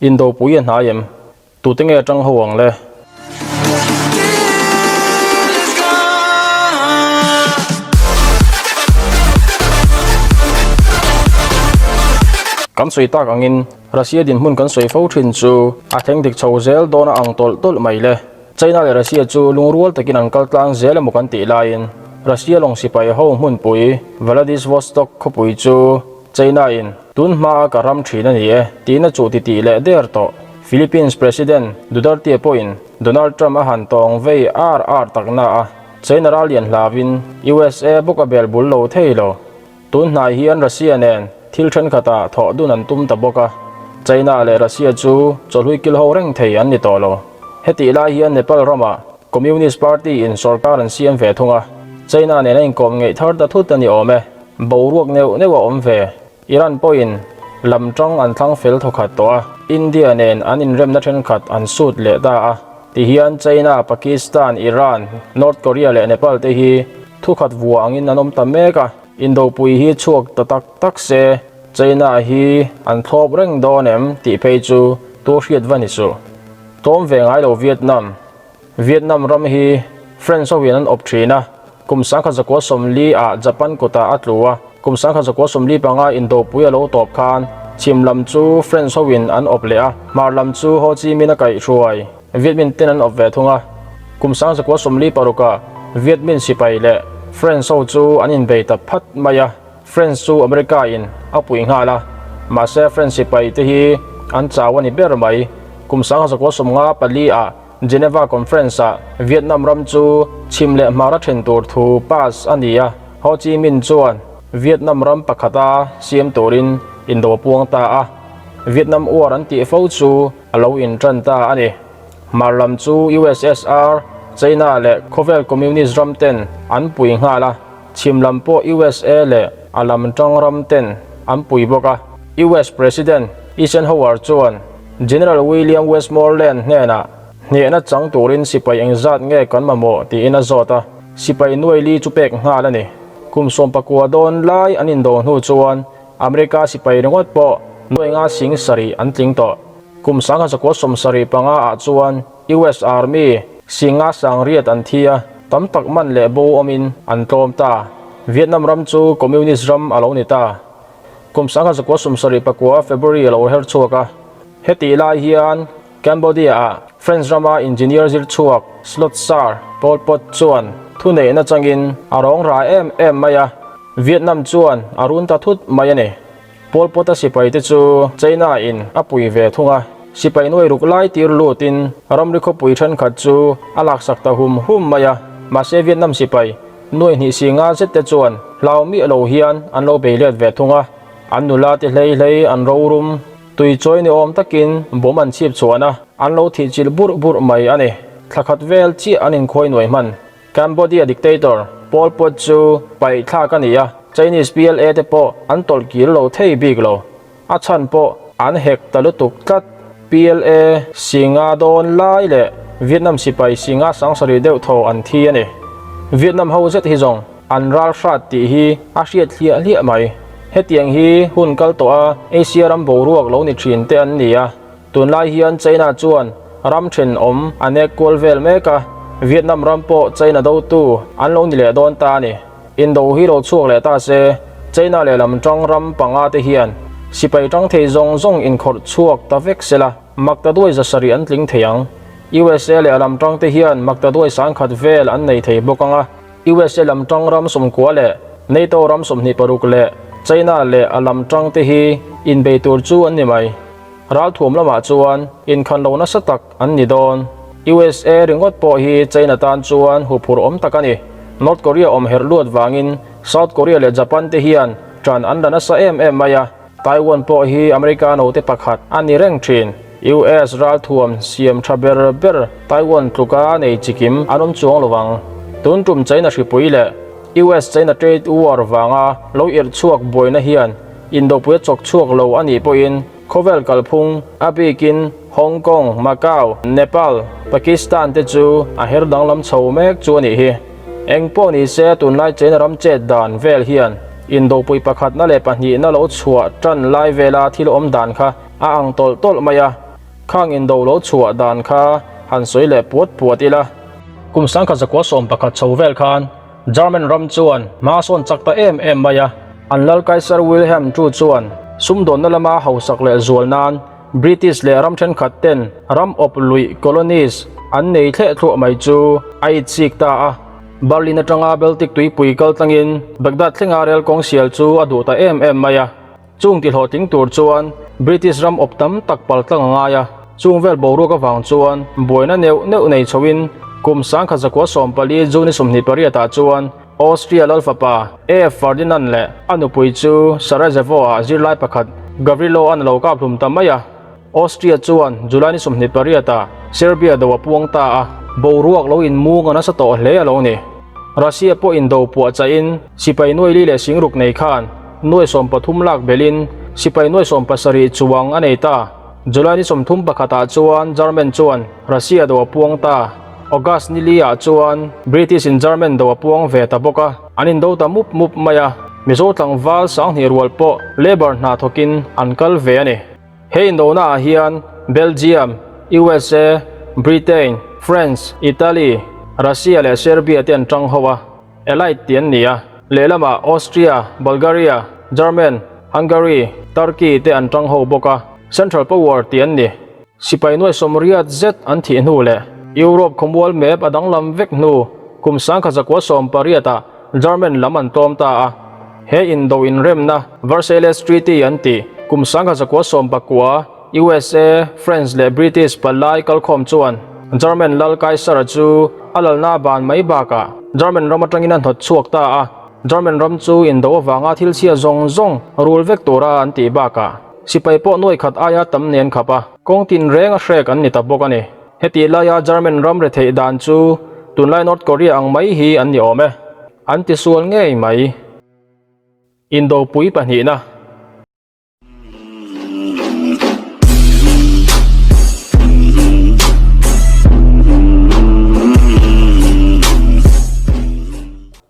Indopui a hnai em? Tute nge atang ho ang le? Kan sawi tak angin Russia dinhmun kan sawi fo thin chu a thleng dik chho zel dawn a ang tawlh tawlh mai le. China leh Russia chu lungrual takin an kal tlang zel emaw kan tih laiin Russia lawng sipai ho hmunpui Vladivostok khawpui chu China in tun hmaa ka ram thin a ni e tiin a chuh titih leh der tawh. Philippines President Duterte pawhin Donald Trump a han tawng vei ar ar tak na a, China ral lian hlauin USA bawk a bel bul lo thei lo. Tun hnai hian Russia nen thil thenkhatah thawh dun an tum ta bawk a, China leh Russia chu chawhlui kil ho reng thei an ni tawh lo. Hetih lai hian Nepal ramah Communist Party in sorkar an siam ve thung a, China nen a inkawm ngeih thar ta thut a ni awm e. Boruak neuh neuh a awm ve. Iran pawhin lam tang an thlang fel thawkhat tawh a, India nen an inremna thenkhat an sut leh ta a. Tihian China, Pakistan, Iran, North Korea leh Nepal te hi thukhat vua angin an awm ta mek a. Indopui hi chhuak ta tak tak se, China hi an thlawp reng dawn em tih phei chu tu hriat va ni suh. Tlawm ve ngai lo Vietnam. Vietnam ram hi French ho hian an awp thin a, kum 1940 ah Japan kutah a tlu a, kum 1945 indopui a lo tawp khan chhim lam chu French ho in an awp leh a, hmar lam chu Ho Chi Minh a kaihhruai Viet Minh ten an awp ve thung a. Kum 1946 ah Viet Minh sipai leh French ho chu an inbei ta phat mai a, French chu America in a puih nghal a, mahse French sipai te hi an chau a ni ber mai. Kum 1954 ah Geneva Conference-ah Vietnam ram chu chhim leh hmar a then tur thu pass a ni a, Ho Chi Minh chuan Vietnam ram pakhata siam turin indo a puang ta a, Vietnam War an tih fo chu a lo intan ta a ni. Hmar lam chu USSR, China leh khawvel Communist ram ten an pui nghal a, chhim lam pawh USA leh a lam tang ram ten an pui bawk a. US President Eisenhower chuan General William Westmoreland hnenah hnehna chang turin sipai engzat nge kan mamawh tiin a zawt a, sipai nuai li chu pek nghal a ni. Kum 19 dawn lai an indo hnu chuan America sipai ringawt pawh nuai nga sing sarih an tling tawh. Kum 1975 ah chuan US Army singa sangriat an thi a, tam tak man leh bo awmin an tlawm ta. Vietnam ram chu Communist ram a lo ni ta. Kum 1974 February a lo her chhuak a. Hetih lai hian Cambodia ah French rama engineer zir chhuak Slot Sar Pol Pot chuan thuneihna changin a rawng ra em em mai a, Vietnam chuan a run ta thut mai a ni. Pol Pot-a sipai te chu China in a pui ve thung a, sipai nuai ruk lai tir lutin ramri khawpui thenkhat chu a laksak ta hum hum mai a, mahse Vietnam sipai Nuai hnih si nga zet te chuan hlau miah lo hian an lo bei let ve thung a, an nula te hlei hlei an rorum tui chawi ni awm takin bawm an chhip chhuan a, an lo thih chilh burh burh mai a ni. Thla khat vel chiah an inkhawi nuai hman. Cambodia dictator Pol Pot chu paih thlak a ni a, Chinese PLA te pawh an tawlh kir lo thei bik lo. A chhan pawh an hek ta lutuk tlat. PLA si nga dawn lai leh Vietnam sipai si nga sangsarih deuh thaw an thi a ni. Vietnam ho zet hi zawng an ral hrat tih hi a hriat hliah hliah mai. Hetiang hi hun kal tawh a Asia ram boruak lo ni thin te an ni a. Tunlai hian China chuan ram thenawm a nek kual vel mek a, Vietnam ram pawh China dotu an lo ni leh dawn ta a ni. Indo hi lo chhuak leh ta se, China lehlam tang ram panga te hian sipai tang thei zawng zawng inkhawrh chhuak ta vek sela, maktaduai zasarih an tling thei ang. USA leh a lam tang te hian maktaduai sangkhat vel an nei thei bawk ang a, USA lam tang ram sawmkua leh NATO ram 26 leh China leh a lam tang te hi inbei tur chu an ni mai. Ralthuam lamah chuan inkhan lo nasa tak an ni dawn. USA ringawt pawh hi China tan chuan huphurh awm tak a ni. North Korea awm herh luat vangin South Korea leh Japan te hian ṭan an la nasa em em mai a. Taiwan pawh hi America note pakhat a ni reng ṭhin. US ralthuam siam ṭha ber ber Taiwan tluka nei chikim an awm chuang lo vang. Tun ṭum China hripui leh US-China trade war vanga lo irh chhuak buaina hian Indopui a chawk chhuak lo a nih pawhin khawvel kalphung a bikin Hong Kong, Macau, Nepal, Pakistan te chu a her danglam chho mek chu a nih hi. Eng pawh ni se tunlai China ram chet dan vel hian Indopui pakhatna leh pahnihna lo chhuah tan lai vela thil awm dan kha a ang tawlh tawlh mai a. Khang indo lo chhuah dan kha han sawi leh puat puat ila. Kum sangkhat zakua 11 chho vel khan German ram chuan hma sawn chak ta em em mai a. An lal Kaiser Wilhelm ii chuan sumdawnna lama hausak leh zual nan British leh ram thenkhat ten ram awp luih, colonies, an nei thleh thluah mai chu a itsik ta a. Berlin atanga Baltic tuipui kal tlangin Baghdad thlenga rel kawng sial chu a duh ta em em mai a. Chung ti hlawhtling tur chuan British ram awp tam tak pal tlang a ngai a, chung vel boruak avang chuan buaina neuh neuh nei chhoin kum 1914 June ni 28 ah chuan Austria lal fapa A Ferdinand leh a nupui chu Sarajevo ah zirlai pakhat Gavrilo an lo kap hlum ta mai a. Austria chuan July ni 28 ah Serbia do a puang ta a, boruak lo inmung a nasa tawh hle a lo ni. Russia pawh indo puah chahin sipai nuai li leh singruk nei khan nuai 13 lak belhin sipai nuai 17 chuang a nei ta. July ni 31 ah chuan German chuan Russia do a puang ta. August ni li ah chuan British in German do a puang ve ta bawk a, an indo ta mup mup mai a. Mizo tlangval 2000 rual pawh labour hna thawkin an kal ve a ni. He indona ah hian Belgium, USA, Britain, France, Italy, Russia leh Serbia te an tang ho a, Allied tih an ni a. Lehlamah Austria, Bulgaria, German, Hungary, Turkey te an tang ho bawk a, Central Power tih an ni. Sipai nuai sawmriat zet an thih hnu leh Europe khawmual map a danglam vek hnu kum 1918 ah German lam an tlawm ta a. He indo inremna Versailles Treaty an tih kum 1919 USA, France leh British palai kalkhawm chuan German lal Kaisara chu a lalna a ban mai bakah German ram atangin a hnawt chhuak ta a. German ram chu indo avanga thil chhia zawng zawng rul vek tura an tih bakah sipai pawh nuai khat aia tam nen khap a, kawng tinreng a hrek an ni ta bawk a ni. Hetih laia German ram retheih dan chu tunlai North Korea ang mai hi an ni awm e. An tisual ngei mai. Indopui pahnihna.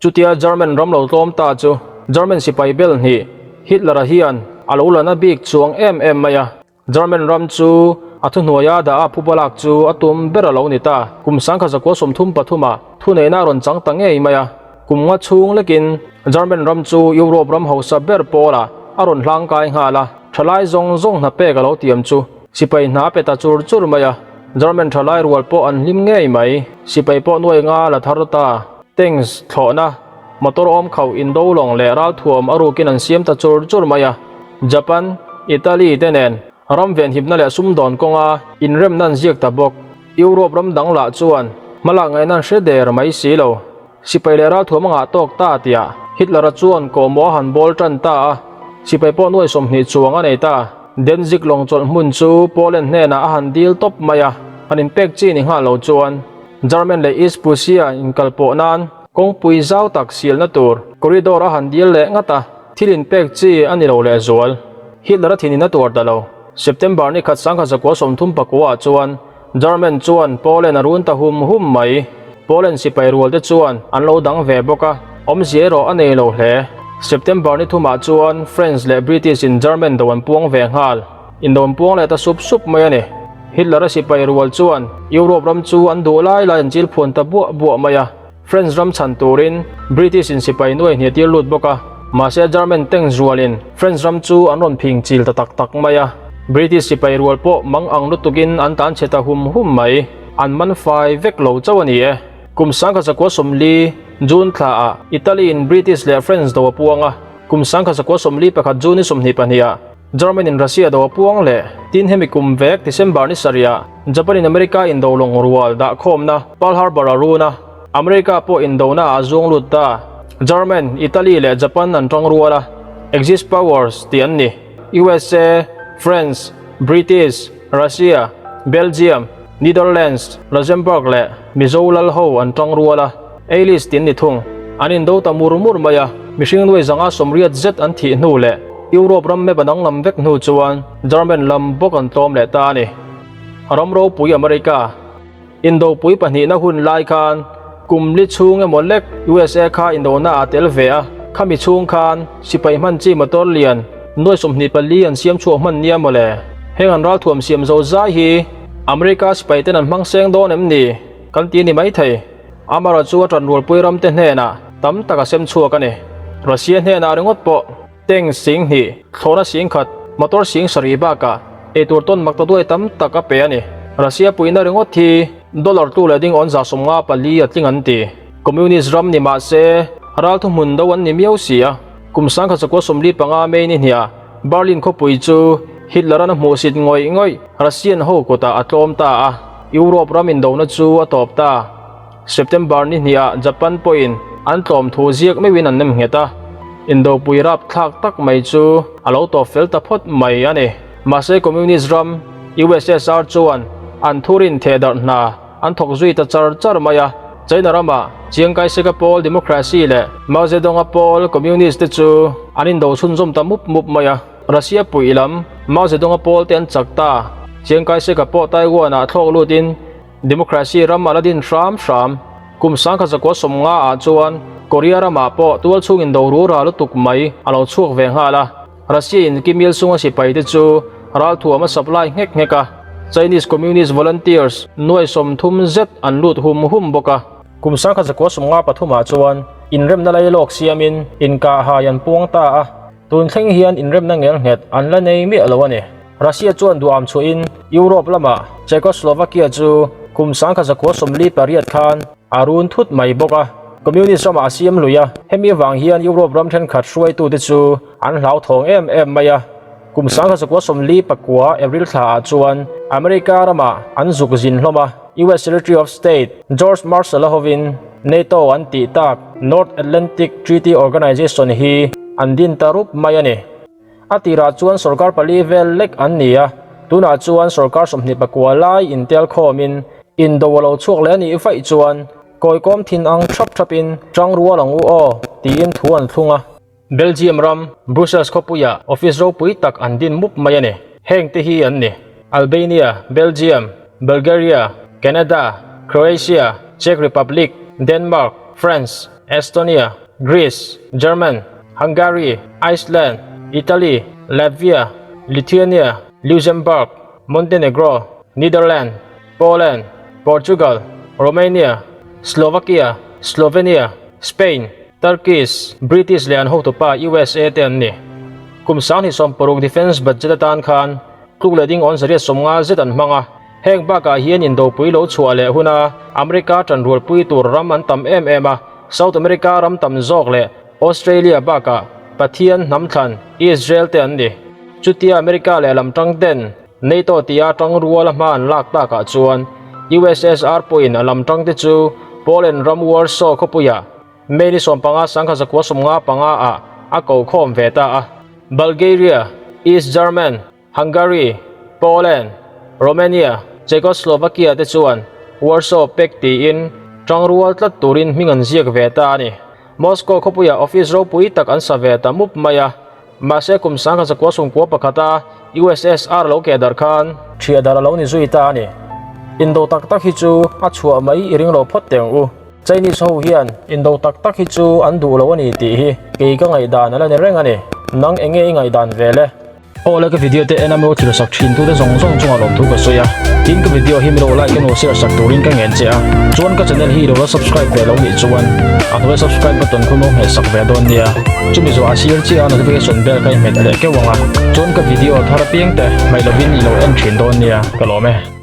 Chutia German ram lo tlawm ta chu German sipai bel hnih Hitler-a hian a lo la na bik chuang em em mai a. German ram chu a thuhnuaia dah a phuba lak chu a tum ber a lo ni ta. Kum 1933 ah thuneihna a rawn chang ta ngei mai a. Kum nga chhung lekin German ram chu Europe ram hausa ber pawlah a rawn hlangkai nghal a. Thalai zawng zawng hna pek a lo tiam chu sipai hna a pe ta chur chur mai a. German thalai rual pawh an hlim ngei mai. Sipai pawh nuai nga la thar ta. Tanks, thlawhna, motor awm khauh indo lawng leh ralthuam a rukin an siam ta chur chur mai a. Japan, Italy te nen ram venhimna leh sumdawn kawnga inremna an ziak ta bawk. Europe ram dang lah chuan hmalak ngaihna an hre der mai si lo. Sipai leh ralthuam a ngah tawk ta tiah Hitler-a chuan kawhmawh a han bawl tan ta a, sipai pawh nuai 20 chuang a nei ta. Danzig lawng chawlh hmun chu Poland hnenah a han dil tawp mai a, han inpek chi ni nghal lo chuan German leh East Prussia inkalpawh nan kawngpui zau tak sialna tur corridor a han dil leh ngat a. Thil inpek chi a ni lo lehzual. Hitler a thinin a tuar ta lo. September ni khat 1939 ah chuan German chuan Poland a run ta hum hum mai. Poland sipai rual te chuan an lo dang ve bawk a, awmzia erawh a nei lo hle. September ni thumah chuan French leh British in German do an puang ve nghal. Indo an puang leh ta sup sup mai a ni. Hitler a sipai rual chuan Europe ram chu an duh lai lai an chil phuan ta buah buah mai a. French ram chhan turin British in sipai nuai hniah tir lut bawk a, mahse German tank zualin French ram chu an rawn phing chil ta tak tak mai a. British sipai rual pawh mang ang lutukin an tan chhe ta hum hum mai, an man fai vek lo chauh a ni e. Kum 1940 June thla ah Italy in British leh French do a puang a, kum 1941 June ni 22 ah German in Russia do a puang leh tin hemi kum vek December ni sarih ah Japan in America indo lawng rual dah khawmna Pearl Harbor a run a, America pawh indona ah a zuang lut ta. German, Italy leh Japan an tang rual a, Axis Powers tih an ni. USA, France, British, Russia, Belgium, Netherlands, Luxembourg leh Mizo lal ho an tang rual a, Allies tih an ni thung. An indo ta mur mur mai a, mihring nuai zanga 80 zet an thih hnu leh Europe ram map a danglam vek hnu chuan German lam bawk an tlawm leh ta a ni. Ram ropui America. Indopui pahnihna hun lai khan kum li chhung emaw lek USA kha indona ah tel ve a, khami chhung khan sipai hman chi motor lian nuai 24 an siam chhuah hman nia mawle. Heng an ralthuam siam zo zai hi America sipai ten an hmang seng dawn em ni kan ti a ni maithei. Amara chu a tanrualpui ramte hnenah tam tak a sem chhuak a ni. Russia hnenah ringawt pawh tank 2000, thlawhna 10,000, motor 7,000 bakah eitur tawn mak ta duai tam tak a pe a ni. Russia puihna ringawt hi dollar tu leh ding awn 54 a tling an ti. Communist ram ni mah se ral thuhmun do an ni miau si a. Kum 1945 May ni hniah Berlin khawpui chu Hitler-a'n a hmuhsit ngawih ngawih Russian ho kutah a tlawm ta a, Europe ram indona chu a tawp ta. September ni hniah Japan pawhin an tlawm thu ziak meuhin an nem nghet a, indopui rapthlak tak mai chu a lo tawp fel ta phawt mai a ni. Mahse Communist ram USSR chuan an thurin thehdarh hna an thawk zui ta char char mai a, China ramah Chiang Kai-shek-a pawl Democracy leh Mao Zedong-a pawl Communist te chu an indo chhunzawm ta mup mup mai a. Russia puih lam Mao Zedong-a pawl te an chak ta. Chiang Kai-shek-a pawh Taiwan-ah thlawk lutin Democracy ram a la din hram hram. Kum 1950 ah chuan Korea ramah pawh tual chhung indo rura lutuk mai a lo chhuak ve nghal a. Russia in Kim Il Sung a sipai te chu ralthuam a supply nghek nghek a, Chinese Communist Volunteers nuai 30 zet an lut hum hum bawk a. Kum 1953 ah chuan inremna lai lawk siamin inkahhai an puang ta a, tun thleng hian inremna ngel nghet an la nei miah lo a ni. Russia chuan duham chhuahin Europe lamah Czechoslovakia chu kum 1948 khan a run thut mai bawk a, Communist ramah a siam lui a, hemi avang hian Europe ram thenkhat hruaitute chu an hlauthawng em em mai a. Kum 1949 April thlaah chuan America ramah an zuk zin hlawm a, US Secretary of State George Marshall-a hovin NATO an tih tak North Atlantic Treaty Organization hi an din ta rup mai a ni. A tirah chuan sorkar pali vel lek an ni a, tunah chuan sorkar 24 lai intel khawmin indo a lo chhuak leh a nih vaih chuan kawikawm thin ang thap thapin tang rual ang u aw tiin thu an thlung a. Belgium ram Brussels khawpuiah office ropui tak an din mup mai a ni. Heng te hi an ni, Albania, Belgium, Bulgaria, Canada, Croatia, Czech Republic, Denmark, France, Estonia, Greece, German, Hungary, Iceland, Italy, Latvia, Lithuania, Luxembourg, Montenegro, Netherlands, Poland, Portugal, Romania, Slovakia, Slovenia, Spain, Turkish, British leh an hotupa USA te an ni. Kum 2060 defence budget atan khan tluk leh ding awn 150 zet an hmang a. Heng bakah hian indopui lo chhuah leh huna America tanrualpui tur ram an tam em em a, South America ram tam zawk leh Australia bakah Pathian hnam thlan Israel te an ni. Chutia America leh lam tang ten NATO tia tang ruala hma an lak takah chuan USSR pawhin a lam tang te chu Poland ram Warsaw khawpuiah May ni 15 1995 ah a ko khawm ve ta a. Bulgaria, East German, Hungary, Poland, Romania, Czechoslovakia te chuan Warsaw Pact tiin tangrual tlat turin hming an ziak ve ta a ni. Moscow khawpuiah office ropui tak an sa ve ta mup mai a, mahse kum 1991 a USSR lo keh darh khan thiah darh a lo ni zui ta a ni. Indo tak tak hi chu a chhuah mai i ring lo phawt teh ang u. Chinese ho hian indo tak tak hi chu an duh lo a ni tih hi kei ka ngaihdan a la ni reng a ni. Nang enge i ngaihdan ve le? Aw le ka video te en a milo thil sak thin tute zawng zawng chungah lawmthu ka sawi a, tin ka video hi milo like emaw share sak turin ka ngen che a, chuan ka channel hi ilo la subscribe ve lo nih chuan a hnuai subscribe button khu lo hmeh sak ve dawn nia, chumi zawh a sir chiah a notification bell kha i hmet leh keuh ang a, chuan ka video thar apiang te hmaih lovin ilo en thin dawn nia, ka lawm e.